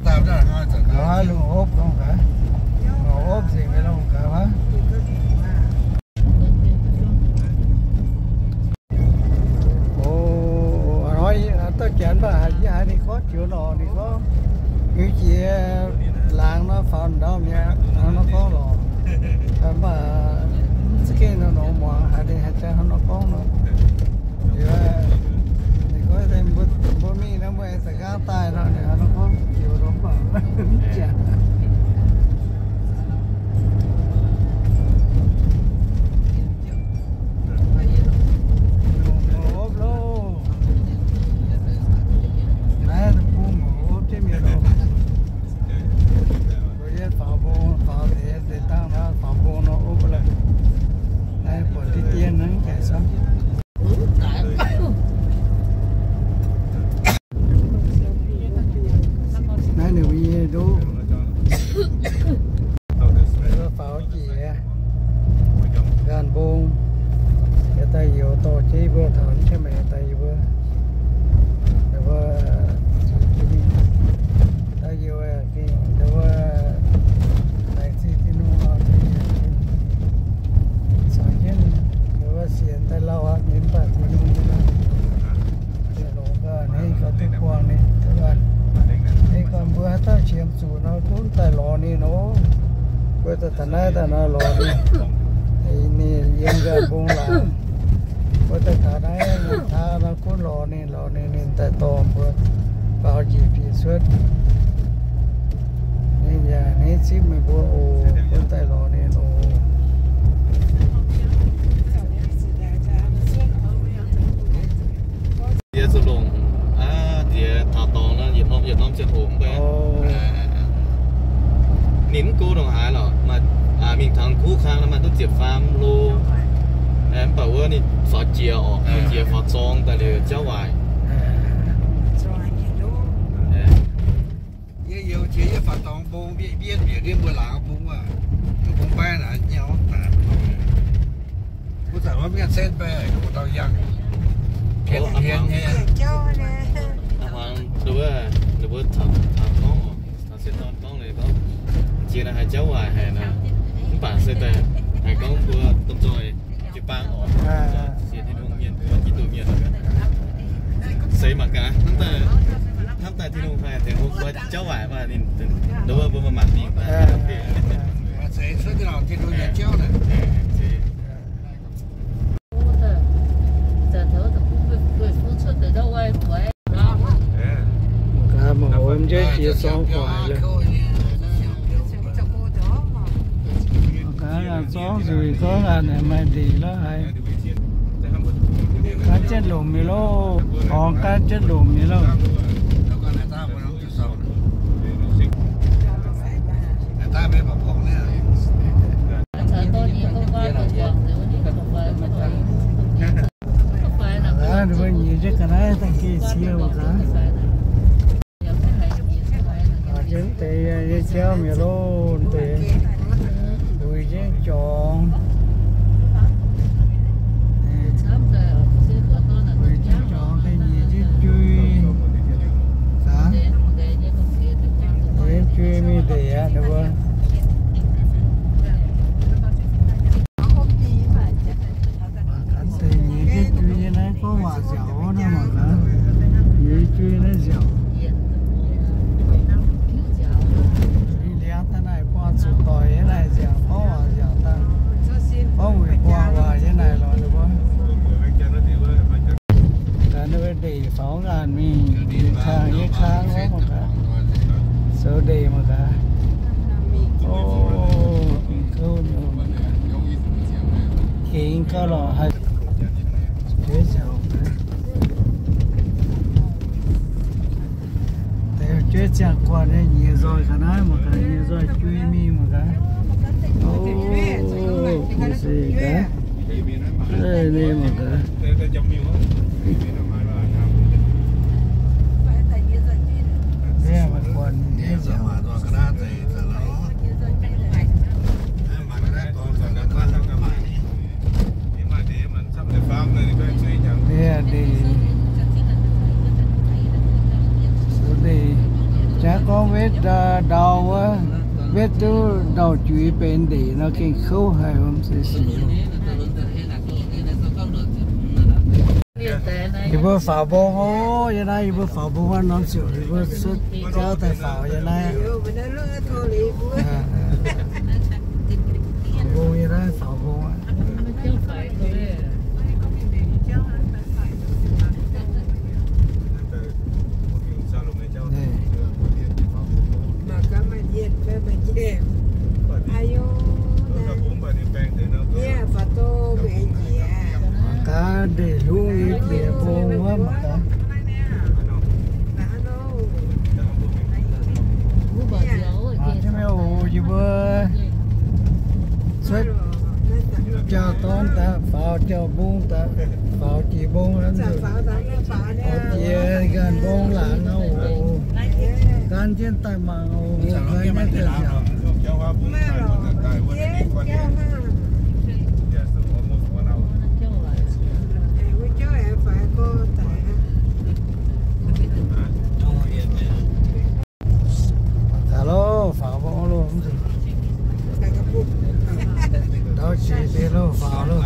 Gaax haaix lungh opv gaax, lungh opv nzengc nyei lungh gaax haaix. O, hnoi dauh janx mv baac haiz yie haiz ninh gorngv joux lorqc, ninh gorngv hiuv jiex laangz nor faaux ndau mi'aqv, hnangv nor gorngv lorqc. Mv baac za'gengh nor muangx haiz ninh haaix zanc hnangv nor gorngv nor. Ninh gorngv mbuo mingh nor mbuo aengx za'nqaang daaih nor, ninh hnangv nor gorngv joux nor mv baac mv jangx. Naaiv bung opv jienv mi'aqv loh. Mbuo yie faaux mbong, faaux deix deix dangh naaiv faaux mbong nor opv lorqc. Naaiv buatc diqv dien naaiv jaaix samv. Naaiv ninh mbuo nyei nduqc. Faaux jiex nqaanh mbong, yietc daaih youz dorh jienv mbuo taux Chiang Mai daaih yie mbuo, mbuo daaih youz gengh wuov, laengz zingh Tin-Hungh nor, caux jienv wuov sienx daaih lauh aqv, ninh mv baac Tin-Hungh nyei nor. Longx gaax, ninh gauh duqv buangh ninh, ninh gorngv mbuo haaix dauh qiemx zuqc nor gunv daaih lorz ninh oc. Mbuo daaih taux naaiv daaih nor lorz ninh. Ninh yiem nqaanh mbong laangz. Mbuo daaih taux naaiv taa nor gunv lorz ninh, lorz ninh, ninh daaih dorh mbuo faaux njiec biei cuotv. Ninh yaac hneiv zipv meih mbuo oc. Gunv daaih lorz ninh oc. Diex zuqc longc aqv, diex taux dorngx nor, yietc norm yietc norm ziangh hoc mv baac. Ninh mv go ndongc haaix lorqc, maaih mingh taux kuv kang nor maaih duqv ziepc faam lo. Mv baac wuov ninh faaux jiex orqc, faaux jiex faaux zorng daaih liuz jauv waaic. Yie youz jiex yie faaux dorngx mbong, mbienv mbienv mbuo laangz mbong wuov, mbong mbaih naaic nyei orqc. Mbuo zanc wuov mienh cen baeqc, mbuo dauh yangh pienx pienx nyei. Ninh mbuo caux gorngv, caux sieqv dorn gorngv, ninh gorngv jiex naaic haaix jauv waaic haic naaic, mv baac se daaih haiz gorngv mbuo domh nzoih jiu-baang orqc, sienx Tin-Hungh mienh, Giduc mienh, seix mangc gaax, hnamv daaih Tin-Hungh haih tengx mbuo jauv waaic maah, ninh, ninh mbuo mbuo mangc mingh. Mangc gaax, mangc hom jienv jiex zorngv guaix lorqc. Mangc gaax, zorngv nzueic gorngv aqv, maaih ndeic lorqc haic. Gaanv jienv lomc nyei loh, torngx gaanv jienv lomc nyei loh. Aav, ninh mbuo nyiex jienv ga'naaiv daaih geh cie mangc gaax. Aav, jienv deix nyei jauv mi'aqv loh, deix uix jienv jorngx. Uix jienv jorngx deix nyiex jienv jui. Aav, nyiex jienv jui mingh ndeic aqv, ninh mbuo. Mangc gaax deix nyiex jienv jui nyei naaiv gorngv waac nziaauc naaiv mangc gaax. Nyiex jui naaiv nziaauc. Liuz liangx daaih naaic buangh zuqc doic nyei naaic nziaauc, gorngv waac nziaauc daaih. Gorngv wuic buangh waac nyei naaic lorqc ninh mbuo. Gaax ninh mbuo ndeic faaux ngaanc mingh, ndeic kangx nyei kangx wuov mangc gaax. Zoux ndeic mangc gaax. O, gengh kouv nyei. Gengh gauh lorqc haic. Deix jueiv ziangh guanh nyei nyiex nzoih ga'naaiv mangc gaax, nyiex nzoih jui mingh mangc gaax. O, kuv se gaax. Ninh mangc gaax. Mv baac guanh nyei nziaauc. Ndeic, ndeic, jaax gorngv Wetv ndau wuov, wetv duqv ndau-juiz benx ndeic nor gengh kouv haic, mv zeiz sic. Yie mbuo faaux mbong oc, yie naaiv yie mbuo faaux mbong wuov norm ziouc yie mbuo cuotv jauv daaih faaux yie naaiv. Mbong yie naaiv faaux mbong aqv. Mangc gaax ndeic-hlungv yie jiex mbong wuov mangc gaax. Mangc jienv mienh oc, yie mbuo cuotv jauv-dorn daaih faaux jauv-mbong daaih faaux jiex mbong, faaux jiex ganh mbong laangz oc. Gan jienv daaih mangc oc. Daaih loh, faaux mbong loh. Ndau-juiz deix loh, faaux loh.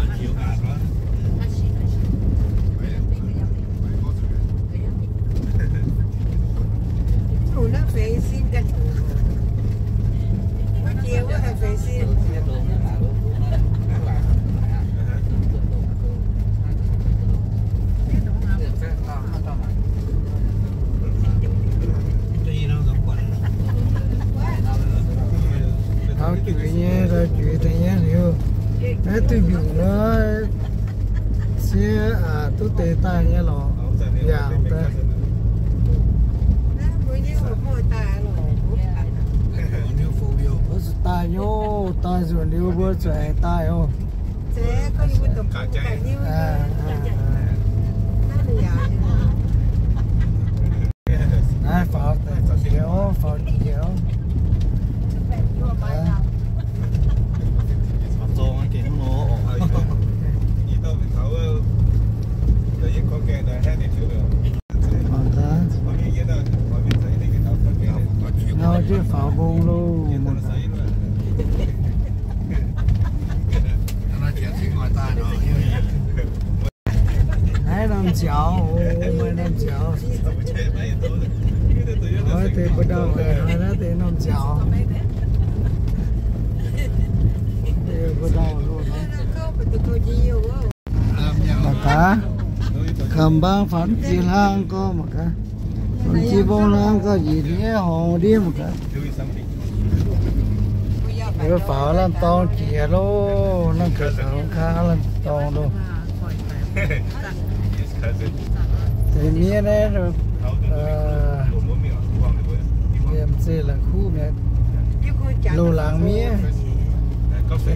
Taux juiz nyei, taux juiz deix nyei liuz, naaiv duqv mbiungc nor, siev aqc duqv deix daaih nyei lorqc, yangh daaih. Mbuo zuqc daaih nyei, daaih nzunc liuz mbuo zuqc aengx daaih oc. Naaiv faaux daaih jiex oc, faaux jiex oc. Mangc gaax. Ngau jienv faaux mbong loh. Naaiv norm nziaaux, maaih norm nziaaux. Naaiv deix mbuo ndau, naaiv deix norm nziaaux. Mbuo ndau loh. Mangc gaax, kamx mbaang faaux jiex hlang gorx mangc gaax. Faaux jiex mbong hlang gorx njiec ndiev horngz ndiev mangc gaax. Faaux lamh dorngx jiex loh, lamh gaax lamh dorngx loh. Deix miev naaiv, liemh zeih la'kuqv mi'aqv. Loz-laangz miev.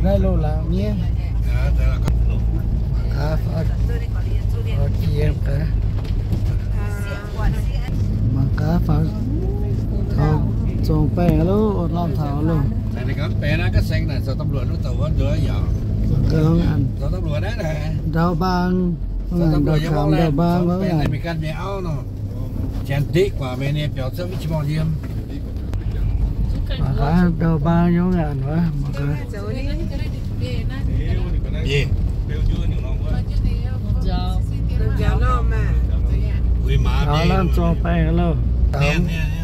Naaiv loz-laangz miev. Mangc gaax faaux jiex gaax. Mangc gaax faaux taux zorngh baengh loh, lamh taux loh. Ndau mbaang, ndau kamx ndau mbaang wuov. Mangc gaax ndau mbaang yiem ngaanc wuov, mangc gaax. Taux lamh zorngh baengh loh.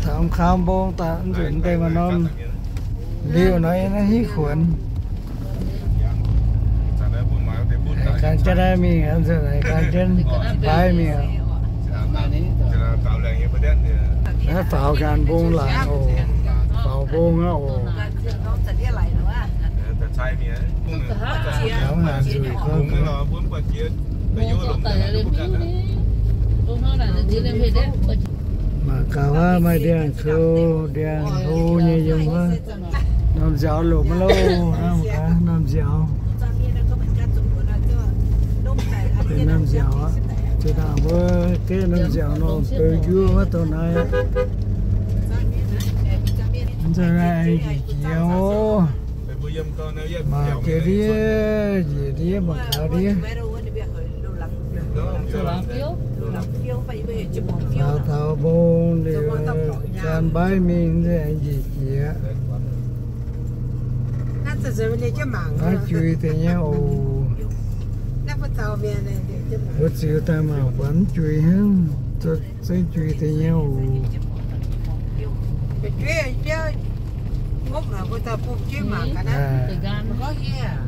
Taux kamx mbong daaih nzunc deix maaih norm liuh nor naaiv hitv kuonx. Gan jienv naaiv mingh, nzunc gan jienv mbaaiv mingh. Naaiv faaux ganh mbong laangz oc. Faaux mbong aqv oc. Mangc gaax wuov maaih ndiangx-kou, ndiangx-hlo nyei yiem wuov. Norm nziaaux lomc maiv louh, naaiv mangc gaax norm nziaaux. Benx norm nziaaux aqv. Zinh ndaangc mbuo gaeqv norm nziaaux nor beu njuov wuov dongh naaiv aqv. Mv zeiz naaiv aengx njiec jiex oc. Mangc jiex ndiev, njiec ndiev mangc gaax ndiev. Faaux taux mbong liuz, Gan mbaiv mingh nzengc njiec jiex. Naaiv jui deix nyei oc. Mbuo ziux daaih mangc buatc mv jui hnangv, zengv jui deix nyei oc.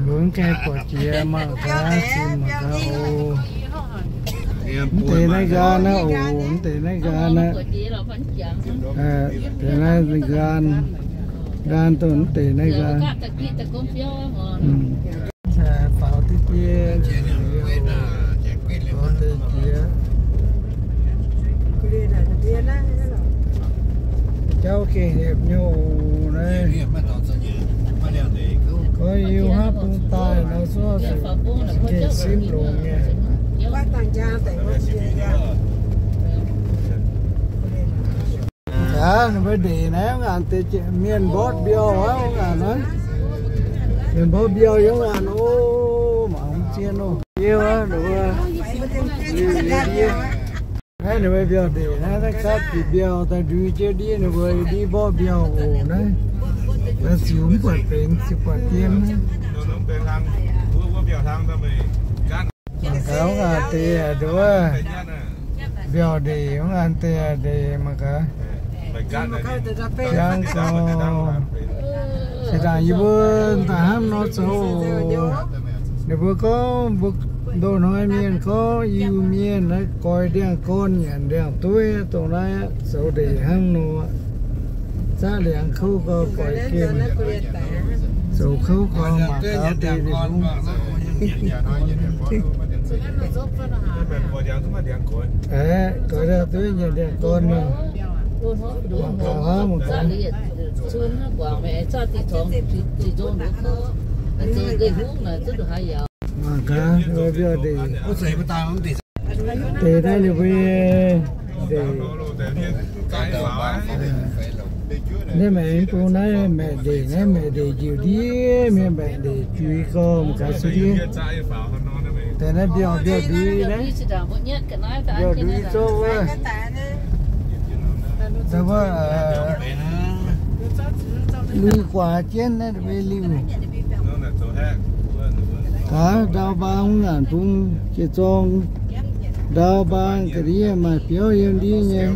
Mbuo mv gaengh buatc jiex mangc gaax, ziux mangc gaax oc. Mv deix naaiv nqaan naaiv oc, mv deix naaiv nqaan naaiv. Deix naaiv nqaan, nqaan dongh mv deix naaiv nqaan. Faaux diqv dien, faaux deix jiex. Jauv gengh hiepc nyei oc naaiv. Gorngv yie hnangv bung daaih nor, zuov zuqc gengh simv longx nyei. Aa, ninh mbuo ndeic naaiv ngaanc deix mienh mborqv mbiauh wuov ngaanc naaiv. Mienh mborqv mbiauh yiem ngaanc oc, mangc zien oc. Yie wuov, ninh mbuo, naaiv ninh mbuo mbiauh ndeic naaiv, naaiv gapv jiex mbiauh daaih ndui jienv ndiev, ninh mbuo ndiev mborqv mbiauh oc naaiv. Naaiv ziux mv buatc benx, ziux buatc dien. Mangc gaax wuov ngaanc deix nduov, mbiauh ndeic wuov ngaanc deix ndeic mangc gaax. Jangv gau, zinh ndaangc yie mbuo daaih hnangv nor zoux oc. Ninh mbuo gorngv mbuo ndoh hnoi mienh gorngv Iu-Mienh naaiv goix ndiangx-gorn nyanc ndiangx-dueiv, dongh naaiv zoux ndeic hnangv nor. Zaqv liangx kouv gau goix gemh, zoux kouv gau mangc gaax deix ninh mbuo. Aeqv, goix ndiangx-dueiv nyanc ndiangx-gorn nor. Mangc gaax hnangv, mangc gaax. Mangc gaax, mbiauh ndeic. Deix naaiv ninh mbuo ndeic. Naaiv maengx bung naaiv maengx ndeic, naaiv maengx ndeic njiec ndiev mienh, maengx ndeic juix gormx gaax se ndiev. Deix naaiv mbiauh, mbiauh ndui naaiv, mbiauh ndui zouv wuov. Wuov, lui guaax jienv naaiv mbuo liuh. Gaax ndau mbaang ngaanc bung jiex zorng, ndau mbaang ga'ndiev maaih biauv yiem ndiev nyei.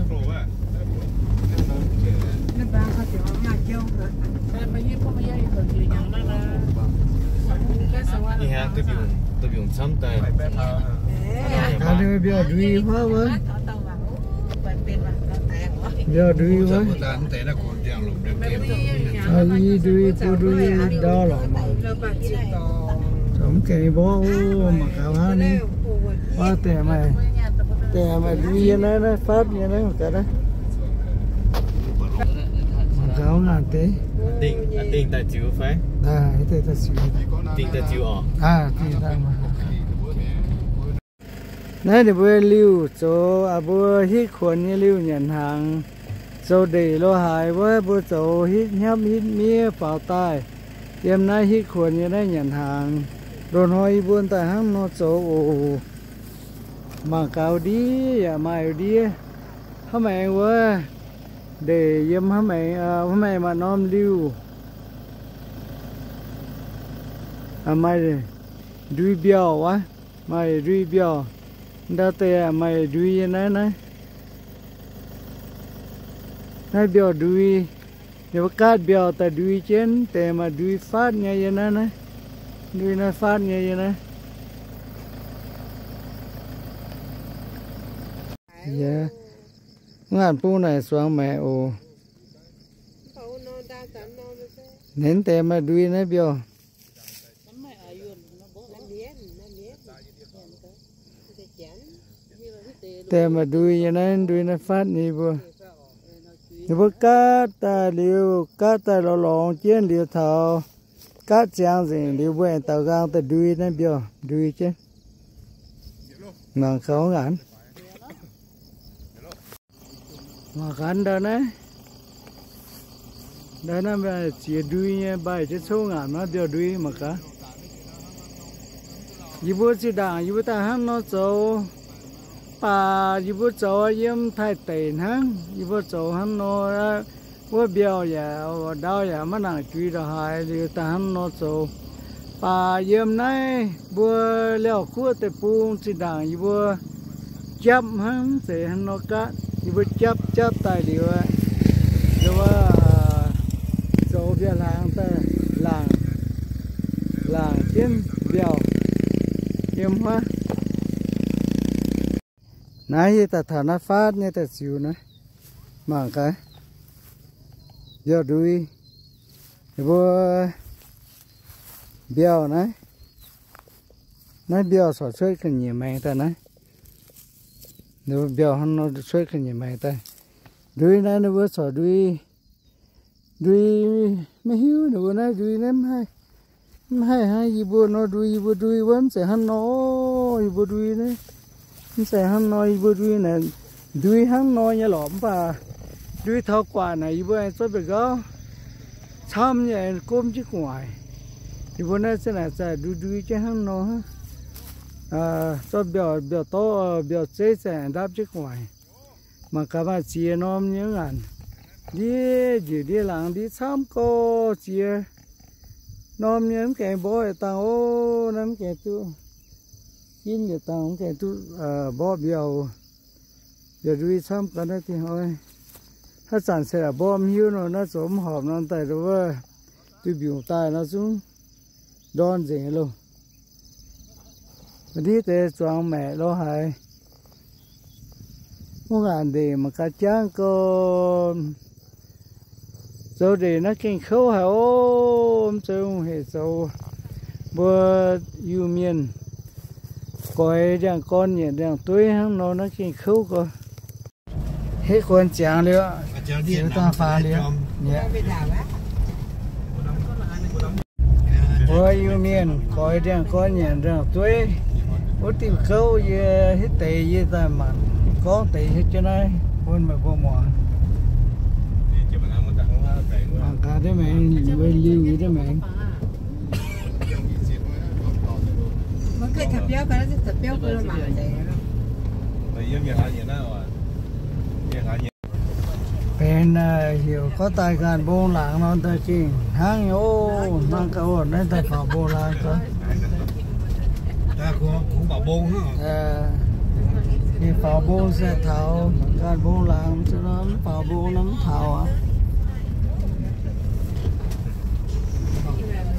Gaax, mbiauh ndui huaav wuov. Mbiauh ndui wuov. I ndui buo ndui ndau lorqc mangc. Mv gaengh mborqv oc, mangc gaax hnangv naaiv. Wuov deix maaih, deix maaih ndui yiem naaiv, naaiv fatv nyei naaiv mangc gaax naaiv. Mangc gaax ngaanc deix. Naaiv ninh mbuo liuh zoux, aa, mbuo hitv kuonx nyei liuh nyanc hnaangx, zoux ndeic lo haaix wuov, mbuo zoux hitv hnyapv hitv miev faaux daaih, yiem naaiv hitv kuonx nyei naaiv nyanc hnaangx. Loz-hnoi yie mbuo daaih hnangv nor zoux oc. Mangc gaax ndiev yaac maaih ndiev. Hnamv maengx wuov ndeic yiem hnamv maengx, hnamv maengx maaih norm liuh. Maaih ndui mbiauh wuov, maaih ndui mbiauh. Ndau deix maaih ndui yiem naaiv, naaiv. Naaiv mbiauh ndui, ninh mbuo gaatv mbiauh daaih ndui jienv deix maaih ndui fatv nyei yiem naaiv, naaiv. Ndui naaiv fatv nyei yiem naaiv. Yie, mv ngaanc bung naaic suangx maeqc oc. Nenv deix maaih ndui naaiv mbiauh. Deix maaih ndui yiem naaiv, ndui naaiv fatv nyei mbuo. Ninh mbuo gaatv daaih liuz, gaatv daaih lorz lorngx jienv liuz taux gaatv ziangx nzengc liuz mbuo aengx daaux nqaang daaih ndui naaiv mbiauh ndui jienv. Mangc gaax ngaanc. Mangc gaax ndau naaiv. Ndau naaiv maaih ziex ndui nyei, mbaih jienv coqv ngaanc naaiv mbiauh ndui mangc gaax. Yie mbuo zinh ndaangc yie mbuo daaih hnangv nor zoux. Baac yie mbuo zoux yiem Taiv deic hnangv, yie mbuo zoux hnangv nor, wuov mbiauh yaac, ndau yaac maiv nangc juix ndongc haaix liuz daaih hnangv nor zoux. Baac yiem naaiv mbuo Liauh Guoqv deic-bung zinh ndaangc yie mbuo japv hnangv, mv zeiz hnangv nor gaatv. Yie mbuo japv japv daaih liuz, zoux mbiauh hlaangx daaih laangc, laangc jienv mbiauh yiem huaav. Naaiv yie daaih taux naaiv faatv nyei daaih ziux naaiv, mangc gaax, mbiauh ndui, mbuo mbiauh naaiv, naaiv mbiauh corc cuotv ga'nyiec maengx daaih naaiv. Mbiauh hnangv nor cuotv ga'nyiec maengx daaih. Ndui naaiv ninh mbuo corc ndui, ndui, maiv hiuv ninh mbuo naaiv ndui naaiv mv haih hnangv yie mbuo nor ndui. Yie mbuo ndui wuov mv zeiz hnangv nor, yie mbuo ndui naaiv mv zeiz hnangv nor. Yie mbuo ndui naaic, ndui hnangv nor nyei lorqc, mv baac ndui taux gu'nguaaic naaic yie mbuo aengx zorqv mbiauh nqauv camv nyei aengx gomv jienv gu'nguaaic. Yie mbuo naaiv zinh naaic zaaih ndui ndui jienv hnangv nor, zorqv mbiauh, mbiauh dorv, mbiauh zeiv zaaih ndapv jienv gu'nguaaic. Mangc gaax maaih ziex norm nyei ngaanc, ndiev njiec ndiev laangz ndiev camv gorx ziex norm nyei. Mv gaengh mborqv yietc dangh ov, naaiv mv gaengh duqv ginv yietc dangh, mv gaengh duqv mborqv mbiauh. Mbiauh ndui camv gau naaiv dingh oix. Haaix zanc se mborqv mv hiuv nor, naaiv zoux mv horpc nor daaih wuov, duih mbiungc daaih nor zungv ndorn nzengc loh. Ndiev deix zuangx maeqc lo haaix. Wuov ngaanc ndeic mangc gaax jangv gorn. Zoux ndeic naaiv gengh kouv haic ov, mv zeiz hungh hec zoux. Mbuo Iu-Mienh goix ndiangx-gorn nyietc ndiangx-dueiv hnangv nor naaiv gengh kouv gorn. Hitv kuonx ziangx liuz, ziux dangh faaux liuz, mbuo Iu-Mienh goix ndiangx-gorn nyietc ndiangx-dueiv. Wuov diuh gouv yie hitv deix yie daaih mangc gorngv deix hietv jienv naaiv bun meih mbuo muangx. Mangc gaax deix maengx, liuh deix maengx. Benx heuc gorngv daaih nqaanh mbong laangz nor, daaih gengh hnangv nyei oc. Hnangv gaax oc, naaiv daaih faaux mbong laangz gorngv. Ninh faaux mbong se taux nqaanh mbong laangz, mv faaux mbong nor mv taux aqv.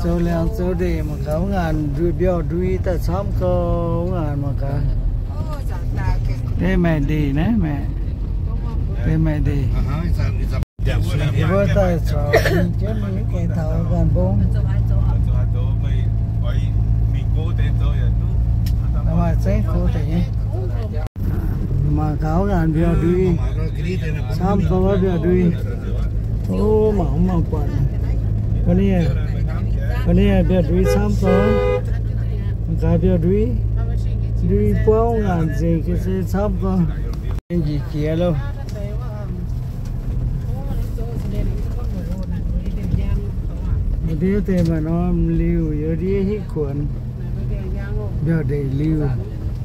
Zoux liangx zoux ndeic mangc gaax, wuov ngaanc ndui, mbiauh ndui daaih camv gau, wuov ngaanc mangc gaax. Deix maaih ndeic naaiv, maaih, deix maaih ndeic. Yie mbuo daaih corc mingh jienv mingh mv gaengh taux nqaanh mbong. Maaih zengv go deix nyei. Mangc gaax wuov ngaanc mbiauh ndui, camv gau wuov mbiauh ndui. O, mangc mv mangc buatc. Mbuo nyei mbiauh ndui camv gau. Mangc gaax mbiauh ndui, ndui buangv ngaanc nzengc ga'sie camv gau. Njiec jiex loh. Ndiev deix maaih norm liuh, youz ndiev hitv kuonx mbiauh ndeic liuh.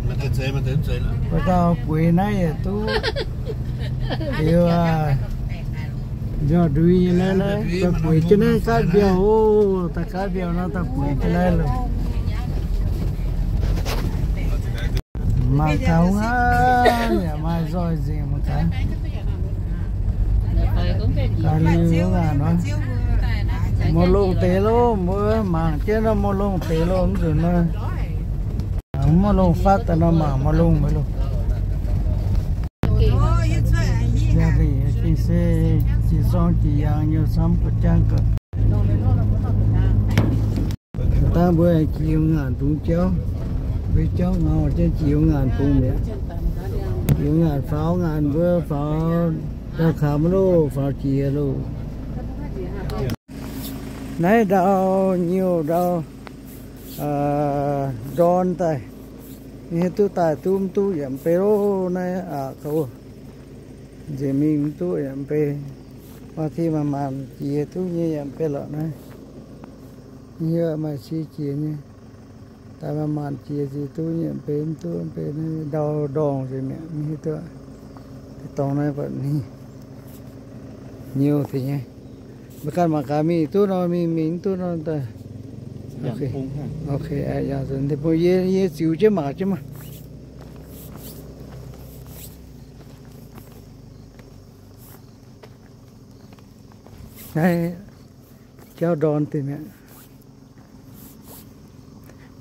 Mv dauh bueix naaiv yaac duqv liuz, mbiauh ndui nyei naaiv, naaiv daaih bueix jienv naaiv gaatv mbiauh oc. Daaih gaatv mbiauh nor daaih bueix jienv naaiv loh. Mangc gaax hnangv yaac maaih nzoih nzengc mangc gaax. Daaih liuz wuov ngaanc nor, mouc lungh deix loh, mbuo mangc jienv nor mouc lungh deix loh, mv nzunc nor mv mouc lungh fatv daaih nor mangc mouc lungh maiv loh. Yaac gengh se jiex zorng jiex yaangh nyei camv ga'jangv ga'naaiv. Dangh mbuo jiex ngaanc bungx jauv, mbuo jauv ngau jienv jiex ngaanc bungx mi'aqv. Jiex ngaanc faaux, ngaanc mbuo faaux, ndau kaux maiv loh, faaux jiex loh. Naaiv ndau nyei ndau ndorn daaih, hiuv duqv daaih duqv mv duqv yaac mv bei loh. Naaiv aqc gaux, nzengc mingh mv duqv yaac mv bei. Maaih ti maaih maanc jiex duqv nyei yaac mv bei lorqc naaiv. Yie maaih ci jiex nyei. Daaih maanc-maanc jiex zic duqv nyei, benx duqv benx ndau ndorngh nzengc mi'aqv, mv hiuv duqv. Deix dorngx naaiv buatc hnyouv deix nyei. Mbuo ganh mangc gaax mingh duqv nor, mingh mingh duqv nor daaih. Ok, yie ziux jienv mangc jienv maah. Naaiv jauv ndorn deix mi'aqv.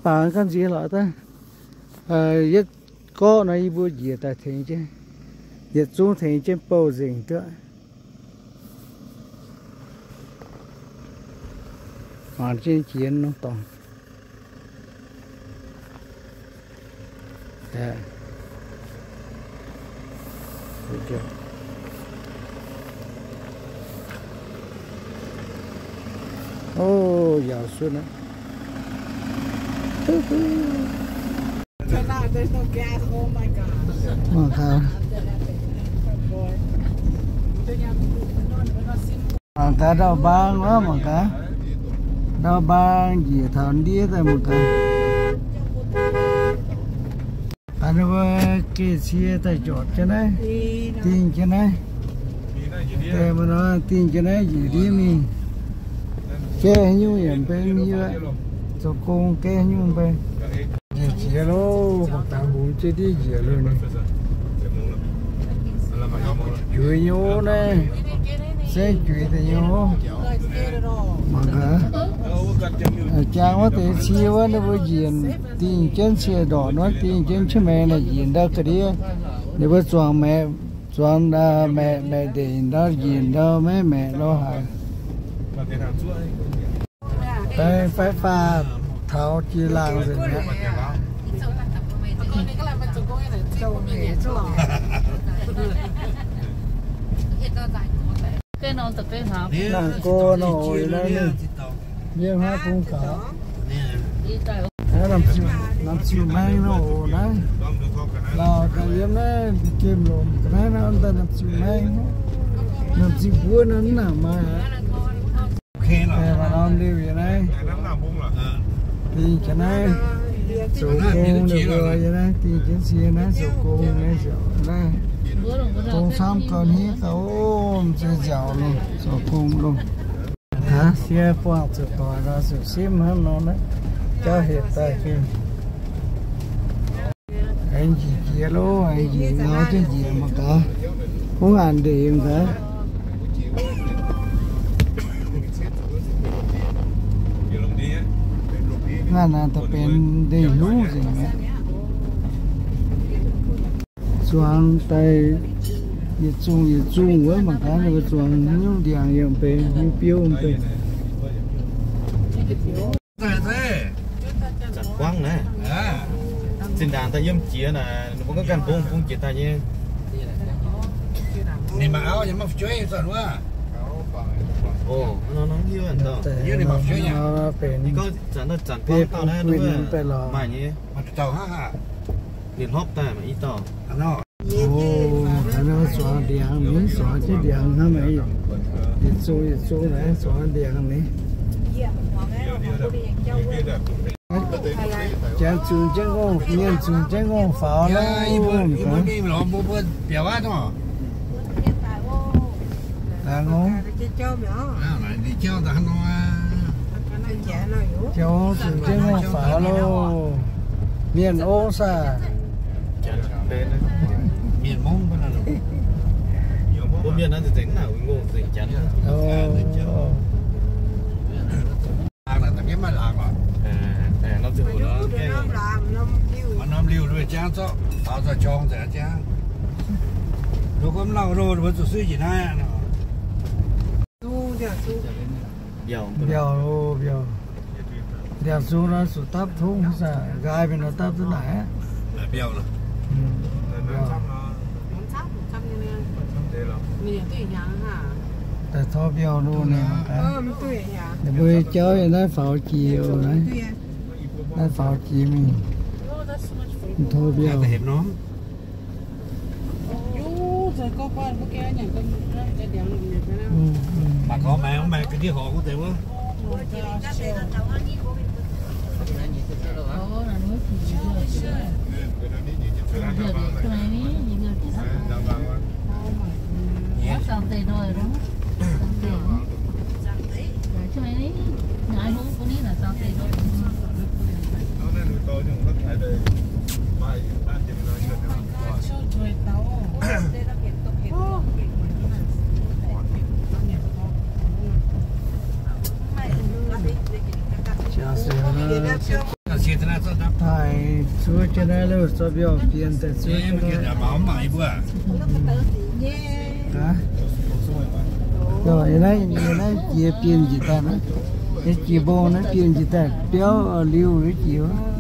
Bangc ganh nziex lorqc daaih. Yietv gorqv nor yie mbuo njiec daaih tengx jienv, yietc zungv tengx jienv bouh nzengc duqv. Mangc jienv jiex norm dorngx. O, yaauc sun aqv. Mangc gaax. Mangc gaax ndau-mbaang wuov, mangc gaax. Ndau-mbaang njiec taux ndiev daaih mangc gaax. Aa, ninh mbuo geh cie daaih njortv jienv naaiv, dingh jienv naaiv. Daaih maaih nor dingh jienv naaiv njiec ndiev mingh. Gaeqv haaix nyungc yaac mbeng yie, zoux gong gaeqv haaix nyungc mbeng. Njiec jiex loh, mangc gaax, hungx jienv ndiev njiec loh. Juiz nyei naaiv, saengv juiz deix nyei. Mangc gaax, jaang wuov deix cie wuov ninh mbuo njiec dingh jienv cie ndorqc wuov, dingh jienv qiex maengx naaic njiec ndau ga'ndiev. Ninh mbuo zuangx maeqc, zuangx maeqc, maeqc ndeic ndau njiec ndau maiv maeqc lo haaix. Daaih fai faah taux jiex laangz nzengc mi'aqv. Naaic go nor oix naaiv mingh, yiem haaix bung gaux. Naaiv namx ziuh maeng nor oc naaiv. Lauh daaih yiem naaiv gemh lomc ga'naaiv nor daaih namx ziuh maeng, namx ziuh mbuov nor mv nangc maaih aqv. Maaih norm liuh yiem naaiv. Dingh jienv naaiv zoux gong ninh mbuo yiem naaiv, dingh jienv cie naaiv zoux gong naaiv nziaauc naaiv. Gong camv gau hniev gau, m'zei nziaauc loh, zoux gong loh. Aav, sie buangh zuqc doic nor zuqc simv hnangv nor naaiv, jauv hepc daaih gengh aengx njiec jiex loh, aengx njiec ngau jienv njiec mangc gaax. Mv ngaanc ndeic mangc gaax. Ngaanc naaic daaih benx ndeic-hnyungv nzengc mi'aqv. Zuangx daaih yietc zungh yietc zungh wuov mangc gaax, ninh mbuo zuangx nyungc ndiangx yiem benx nyungc biouv benx. Zanc guangv naaiv, zinh ndaangc daaih yiem jiex naaic, ninh mbuo gorngv ganh mbong bung jiex daaih nyei. Ninh mangc auv nyei maiv fu'jueiv zanc wuov. O, nor nor hiuv nor. Ninh mangc fu'jueiv nyei. Ninh gorngv zanc naaiv zanc guangv dauh naaiv maaih nyei. Ninh hlopv daaih maaih i dauh. O, haaix nor zuangx ndiangx, mingh zuangx jienv ndiangx hnangv naaic, yietc zungh yietc zungh naaic zuangx ndiangx ni. Janx zunc jienv ngongh, mienh zunc jienv ngongh faaux loh. Biaux aqv nor. Daaih ngongh. Jauv zunc jienv ngongh faaux loh. Mienh ong saah? Mienh mongv. Mbuo mienh naaiv nzengc naaic ngongh nzengc janx. Maaih norm liuh jangv zorqv faaux zorqv jorng nzengc jangv. Nduov gorngv lauh loh, mbuo zuqc suiv njiec naaiv. Mbiauz, mbiauz, mbiauz zungv nor zuqc dapv tungv saah, nqaai mingh nor dapv duqv naaic aqv. Daaih tor mbiauz loh naaic. Ninh mbuo jauv yiem naaiv faaux jiex oc, naaiv, naaiv faaux jiex mingh. Tor mbiauz. Taaih zuov jienv naaiv, zuov biauv bienh daaih zuov jienv naaiv. Naaiv, naaiv jiex bienh njiec daaih naaiv. Naaiv jiex mbong naaiv bienh njiec daaih biauv liuz jiex.